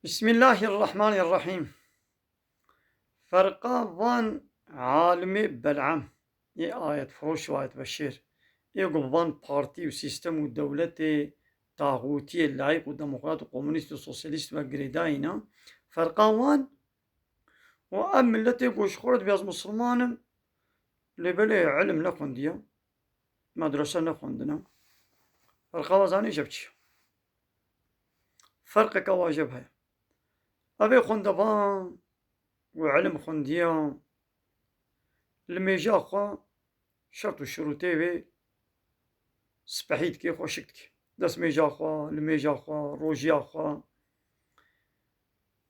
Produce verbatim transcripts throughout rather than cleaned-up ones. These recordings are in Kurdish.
Bismillahirrahmanirrahîm. Ferqa van alimê Bel'am, ê ayetfiroş û ayetbeşêr, ê ku van partî û sîstem û dewletê taxûtiyê layîk û demokrat û komûnîst û sosyalîst ve girêdayî ne, ferqa wan û ev miletê ku ji xwe re dibê ez misilman im, lê belê ilim nexwendiye, medrese nexwendine. Ferqa wa zanê ji bi çi ye? Ferqeke wa jeb heye. Ev ê xwendevan û ilim xwendiya, limêja xwe şert û şirûtê wê spehî dike, xweşik dike. Destmêja xwe, limêja xwe, rojiya xwe,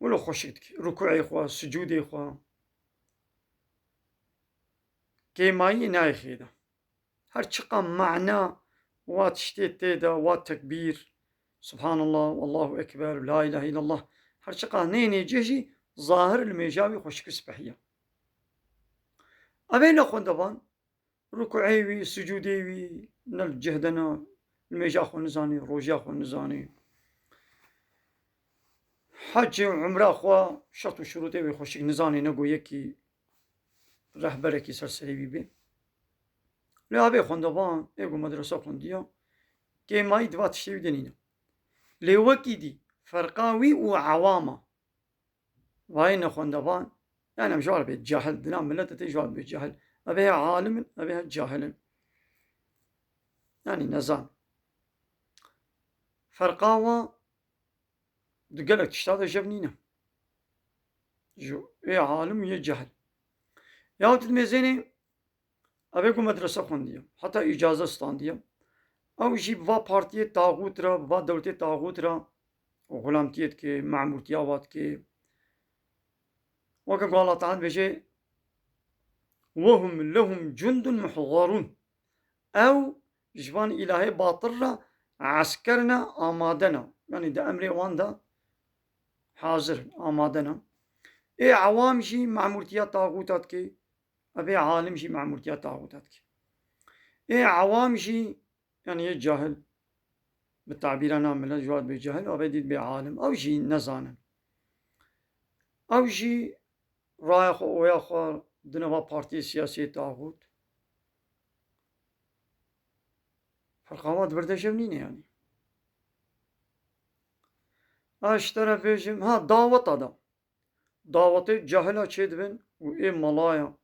wilo xweşik dike. Rukûê xwe, sicûdê xwe. Kêmayî nayê xêde. Her çiqa mana wa tiştê tê de, wa tekbîr, Subhanallah, Allahu Ekber, La ilahe illallah, her çiqa nênê cih jî zahir li mêja wî xweşik û spehî ye. Ev ê nexwendevan, rukûê wî, sicûdê wî, ne li cih de ne, li mêja xwe nizanê, rojiya xwe nizanê. Hec û umra xwe, şert û şurûtê wê xweşik nizanê, ne go yekî rehberekî ser serê wî bê. Lê avê xwendevan, ê ku medrese xwendiya, kêmayî di va tiştê wî de nîne. Lê wekî dî, ferqa wî û ewama, vayê nexwendevan, yani em ji wan bê cahil, dina milete tê ji wan bê cahil. Ev ê alim in, ev ê cahil in. Yani nezan. Ferqa wa di gelek tişta de jev nîne. Ji ê alim û yê cehil. Yahut di mêzênê ev ê ku medrese xwendiye, heta îcaze standiye. Ew jî bi va partiyê taxût re, bi va dewletê taxût re xulamtiyê dike, memûrtiya wa dike. Weke ku Allah Teala dibêje, "Wehum lehum cundun muhzarun." Ew ji van îlahê batil re esker ne, amade ne. Yanî di emrê wan de hazir in, amade ne. Ê ewam jî memûrtiya taxûta dike. Ev ê alim jî memûrtiya taxûta dike. Ê ewam jî, yanî yê cahil, bi tabîra na milet ji wan bê cahil, ev ê dît bê alim. Ew jî nezanin. Ew jî raya xwe, oya xwe dine va partiyê siyasiyê taxût. Ferqa wa di vir de jev nîne yanî. Ez ji te re bêjim, ha, daweta de. Dawetê cahila çêdibin û ê melaya.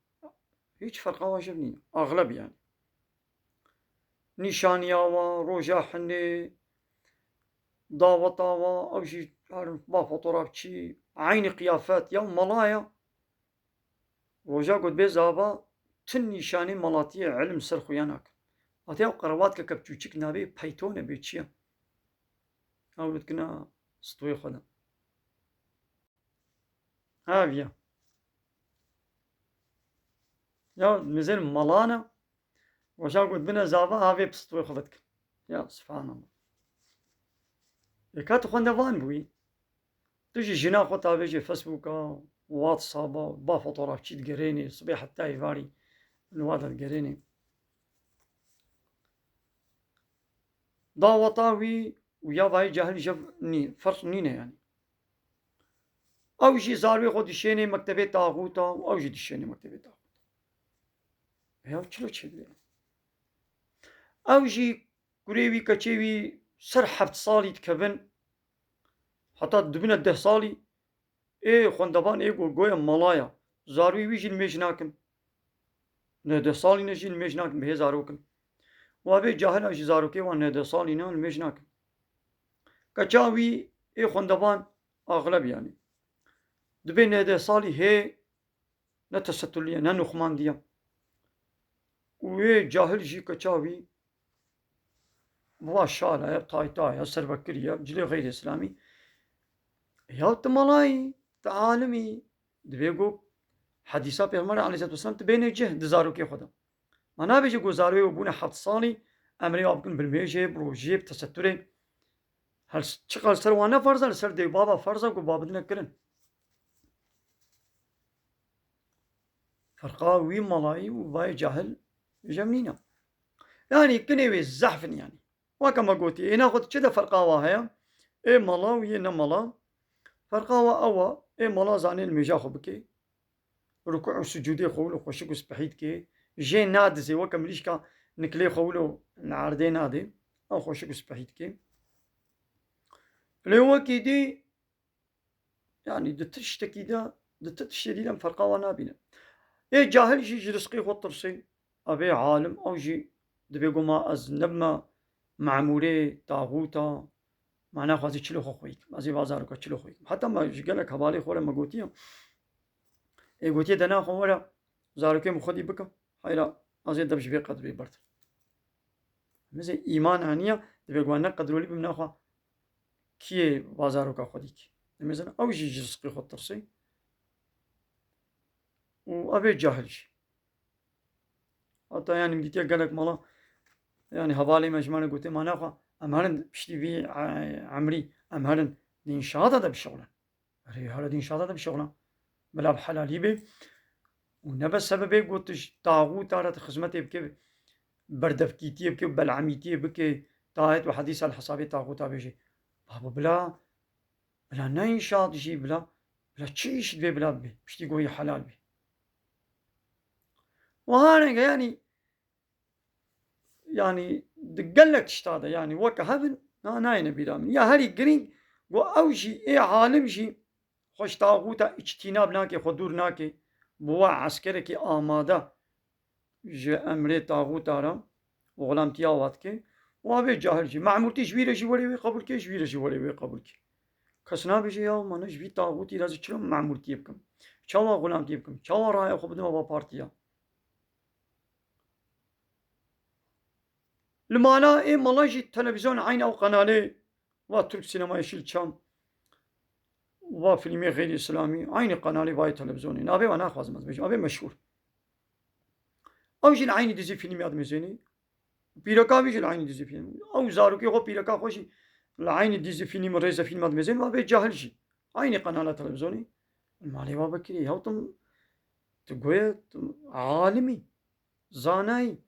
Hiç ferqa wa jev nîne. Axleb yanî. Nîşaniya wa, roja hinê, daweta wa, ew jî her ba fotoğrafçî, eynî qiyafet, ya melaya. Roja ku dibê zava, tu nîşanî melatiyê ilim ser xuya nakin. Hatiya ew qerewatkeke biçûçik nabê peyto nebê çi ye? Ew dikine stûyê xwe de. Ev ya. Ya, mizên mala ne, roja ku dibine zava, avê pistûyê xwe vedikin. Ya, subhanallah. Ê ka tu xwendevan bûyî, tu jî jina xwe tavêjê Facebooka, WhatsAppa, ba fotoğrafçî digerênê, sibê heta êvarî li wa de digerênê. Daweta wî û ya vayê cahil jev nî, ferq nîne yanî. Ew jî zarwê xwe dişênê mektebê taxûta û ew jî dişênê mektebê taxûta. Ya çilo çêdibe? Ew jî kurê wî, keçê wî ser heft salî dikevin, heta dibine deh salî, ê xwendevan ê ku goya mala ya, zarwê wî jî nimêj nakin. Neh deh salî ne jî nimêj nakin, bi hê zarok in. Wa vê cahila jî zarokê wan neh deh salî ne nimêj nakin. Keça wî ê xwendevan axleb yanî. Dibê neh deh salî hê ne tesetulî ye, ne nuxmandî ye. Û wê cahil jî keça wî bi va şala ye, tayta ye, servekirî ye, cilê xeyrê îslamî. Ya tu malayî, tu alimî, divê ku hedîsa Pêxemberê aleyhisselatu vesselam tu bênê cih di zarokê xwe de. Ma nabêje ku zarokê we bûne heft salî, emrê wa bikin bi nimêjê, bi rojiyê, bi teseturê. Her s-, çiqas li ser wan ne ferz e, li ser dê û bava ferz e ku ba bidine kirin. Ferqa wî malayî û vayê cahil jev nîne. Yanî kinê wê zehf in yanî. Weke me gotî, ê naxwe çi de ferqa wa heye? Ê mala û yê ne mala. Ferqa we ew e, ê mala zanê li mêja xwe bike. Rukû û sucûdê xwe wilo xweşik û spehî dike. Jê nadizê, weke mirîşka nikilê xwe wilo li erdê nadê. Ew xweşik û spehî dike. Lê wekî dî, yanî di tiştekî de, di ti tiştê dî de em ferqa wan nabînin. Ê cahil jî ji rizqê xwe tirsê. Ev ê alim, ew jî dibê got, ma ez nebime memûrê taxûta, ma naxwazî çilo xwe xweyî kim. Ez ê va zaroka çilo xweyî kim. Heta me ji gelek hevalê xwe re me gotiye. Ê gotiye de naxwe were zarokê min xwedî bikim. Heyra, ez ê dev ji vê qedrê berdim. Mizê îman heniya, divê wan ne qedrolî bim naxwe kiyê va zaroka xwedî kî. Em ê zanin ew jî ji rizqê xwe tirsê. Û ev ê cahil jî. Heta yanî min dîtiye gelek mala, yanî hevalê me ji me re gotiye, ma naxwe em herin piştî vî, e, emrî, em herin di înşaata de bişexulin. Erê, here di înşaata de bişexulin. Bila bi helalî bê. Û nebe sebebê got tu ji taxûta re tu xizmetê bike, berdevkîtiyê bike, bel'emîtiyê bike, tu ayet û hedîsa li hesabê taxûta bêjî. Babo bila, bila ne înşaat jî bila, bila çi îş divê bila bibe, piştî goyî helal bê. Wiha renge, yanî, yanî di gelek tişta de, yanî weke hebin, na, nayêne bîra min. Ya herî girîng, got ew jî, ê alim jî xwe ji taxûta îçtînab nake, xwe dûr nake, bi wa eskerekî amade ji emrê taxûta re û xulamtiya wa dike. Û ev ê cahil jî, memûrtî ji wî re jî werê wê qebûl ke, ji wî re jî werê wê qebûl ke. Kes nabêje, ya, ma ne ji vî taxûtî re ez çilo memûrtiyê bikim? Çawa xulamtiyê bikim? Çawa raya xwe bidim ava partiya? Li mala ê mala jî televîzyon eynî ew qenalê va Türk Sinema Yeşilçam va fîlmê xeyrî îslamî eynî qenalê vayê televîzyonê. Navê wa naxwazim ez bêjim. Ev ê meşhûr. Ew jî li eynî dizî fîlmê ya dimêzênê. Pîreka wî jî li eynî dizî fîlm. Ew zarokê xwe, pîreka xwe jî li eynî dizî fîlm, rêzefîlma dimêzên, va vê cahil jî. Eynî qenala televîzyonê. Malê wa vekirî, ya tu, tu goye, tu alimî, zanayî.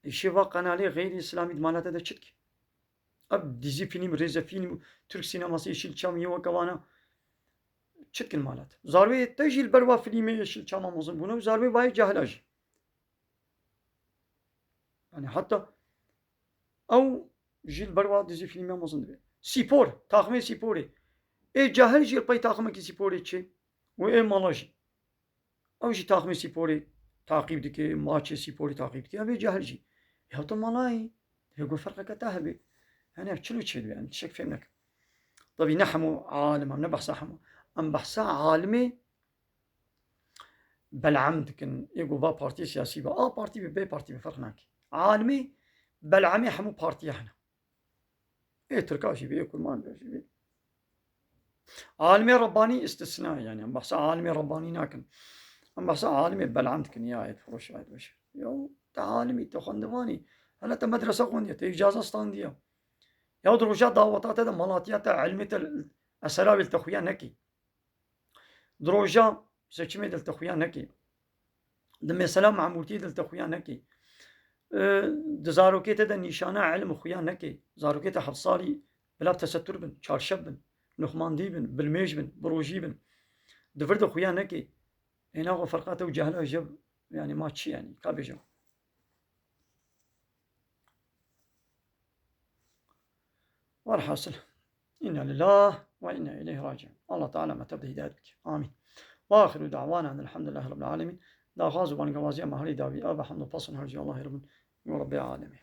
Îşê va qenalê xeyrî îslamî di mala te de çi dike? Ev dizî fîlm, rêzefîlm, Türk sineması, Yeşilçam yê weke wana çi dikin mala te? Zarwê te jî li ber wa fîlmê Yeşilçama mezin bûne û zarwê vayê cahila jî. Yani hatta ew jî li ber wa dizî fîlmiya mezin dibe. Spor, taxmê sporê. Ê cahil jî li pey taxmekî sporê çi? Û ê mala jî. Ew jî taxmê sporê taqîb dike, maçê sporê taqîb dike. Ev ê cahil jî. Ya tu malayî. Divê ku ferqeke te hebe. Yani ev çilo çê dibe? Em tiştek fêm nekin. Tabii ne hemû alim, em ne behsa hemû. Em behsa alimê bel'em dikin, ê ku va partiyê siyasî be, A partî be, B partî be, ferq nake. Alimê bel'emê hemû partiya hene. Ê Tirka jî be, ê Kurmanca jî be. Alimê Rebbanî istisna, yani em behsa alimê Rebbanî nakin. Em behsa alimê bel'em dikin, ya ayet firoş, ayet beşer. Ya te alimî, te xwendivanî, hele te medrese xwendiye, te îcaza standiye. Ya di roja daweta te de, malatiya te, ilmê te, esera wê li te xuya nekî. Di roja seçimê de li te xuya nekê. Di mesela memûrtiyê de li te xuya nekê. E, di zarokê te de nîşana ilm xuya nekê. Zarokê te heft salî bila tesetur bin, çarşeb bin, nuxmandî bin, bilmêj bin, birojî bin. Di vir de xuya nekê. Êna xwe ferqa te û cehila jev, yani ma çi yani? Ka bêjim. Velhasil. İnna lillah ve inna ileyhi raciun. Allah Teala me tev de hidayet bike. Amin. Ve ahiru da'wana elhamdulillahi rabbil alemin. Daxwaz û bangewaziya me herî dawî, ev e, hemd û pes û her jî Allahê Rabbin û Rabbê alemê.